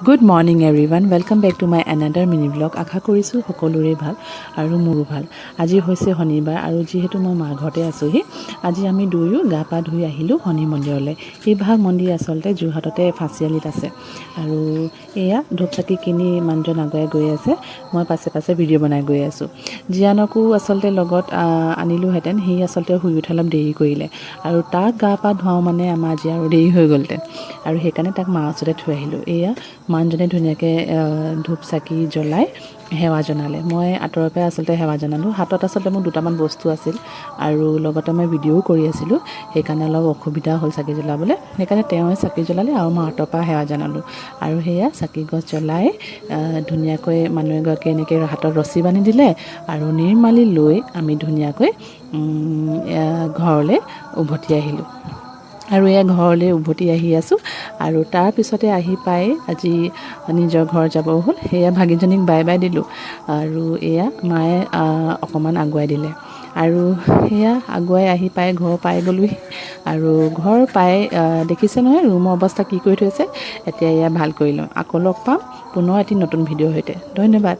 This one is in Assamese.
Good morning everyone, welcome back to my another mini vlog. আশা কৰিছোঁ সকলোৰে ভাল আৰু মোৰো ভাল। আজি হৈছে শনিবাৰ আৰু যিহেতু মই মা ঘৰতে আছোঁহি, আজি আমি দুয়ো গা পা ধুই আহিলোঁ শনি মন্দিৰলৈ। এই ভাগ মন্দিৰ আচলতে যোৰহাটতে ফাঁচিয়ালিত আছে। আৰু এয়া ধূপ চাকি কিনি মানুহজন আগুৱাই গৈ আছে, মই পাছে পাছে ভিডিঅ' বনাই গৈ আছোঁ। জীয়ানকো আচলতে লগত আনিলোহেঁতেন, সি আচলতে শুই উঠি অলপ দেৰি কৰিলে আৰু তাক গা পা ধুৱাওঁ মানে আমাৰ আজি আৰু দেৰি হৈ গ'লহেঁতেন আৰু সেইকাৰণে তাক মাৰ ওচৰতে থৈ আহিলোঁ। এয়া মানুহজনে ধুনীয়াকৈ ধূপ চাকি জ্বলাই সেৱা জনালে। মই আঁতৰৰ পৰাই আচলতে সেৱা জনালোঁ। হাতত আচলতে মোৰ দুটামান বস্তু আছিল আৰু লগতে মই ভিডিঅ'ও কৰি আছিলোঁ, সেইকাৰণে অলপ অসুবিধা হ'ল চাকি জ্বলাবলৈ। সেইকাৰণে তেওঁৱে চাকি জ্বলালে আৰু মই আঁতৰৰ পৰা সেৱা জনালোঁ। আৰু সেয়া চাকি গছ জ্বলাই ধুনীয়াকৈ মানুহ এগৰাকীয়ে এনেকৈ হাতত ৰছী বান্ধি দিলে আৰু নিৰ্মালি লৈ আমি ধুনীয়াকৈ ঘৰলৈ উভতি আহিলোঁ। আৰু এয়া ঘৰলৈ উভতি আহি আছোঁ আৰু তাৰপিছতে আহি পাই আজি নিজৰ ঘৰ যাব হ'ল। সেয়া ভাগিনজনীক বাই বাই দিলোঁ আৰু এয়া মায়ে অকণমান আগুৱাই দিলে আৰু সেয়া আগুৱাই আহি পাই ঘৰ পাই গ'লোহি। আৰু ঘৰ পাই দেখিছে নহয় ৰুমৰ অৱস্থা কি কৰি থৈছে। এতিয়া এয়া ভাল কৰি লওঁ, আকৌ লগ পাম পুনৰ এটি নতুন ভিডিঅ'ৰ সৈতে। ধন্যবাদ।